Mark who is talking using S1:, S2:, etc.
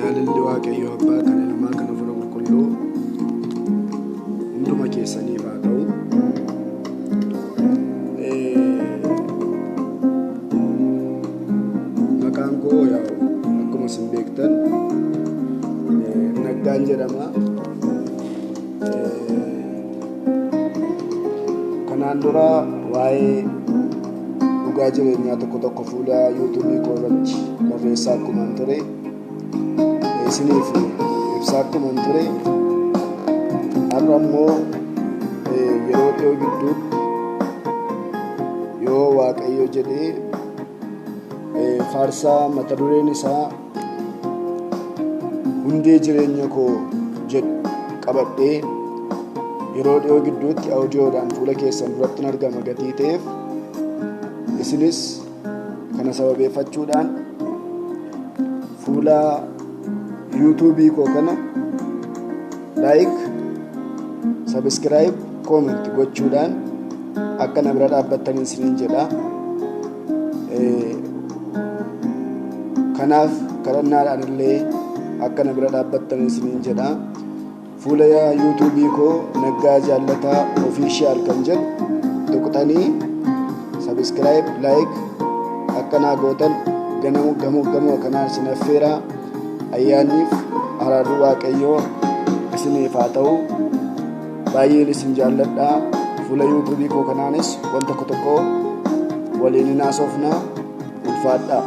S1: Jaalalli Waaqayyo Abbaa kan Ilmaa kan Hafuura Qulqulluu hunduma keessaniif haa ta'u. Maqaan koo yaa'u akkuma isin beektan Naggaan jedhama. Kanaan dura waa'ee dhugaa jireenyaa tokko tokko fuula yuutuubii koo irratti barreessaa akkuman ture isiniif ibsaa akkuman ture har'a immoo yeroo dhiyoo gidduutti yoo Waaqayyo jedhee faarsaa mata dureen isaa hundee jireenya koo jedhu qabadhee yeroo dhiyoo gidduutti audiyoodhaan fuula keessan duratti argama gatii ta'eef isinis kana sababeeffachuudhaan fuula yuutuubii koo kana like, subscribe, comment gochuudhaan akka na bira dhaabbattan isiniin jedha. Kanaaf kadhannaadhaan illee akka na bira dhaabbattan isiniin jedha. Fuula yuutuubii koo Naggaa Jaallataa Official kan jedhu tuqxanii subscribe, like akka naa gootan ganamu gamoo gamoo kanaan isin affeeraa. Ayyaanniif araarri Waaqayyoo isiniif haa ta'u. Baay'een isin jaalladha. Fuula yuutuubii koo kanaanis waan tokko tokko waliin hin haasofna. Ulfaadhaa.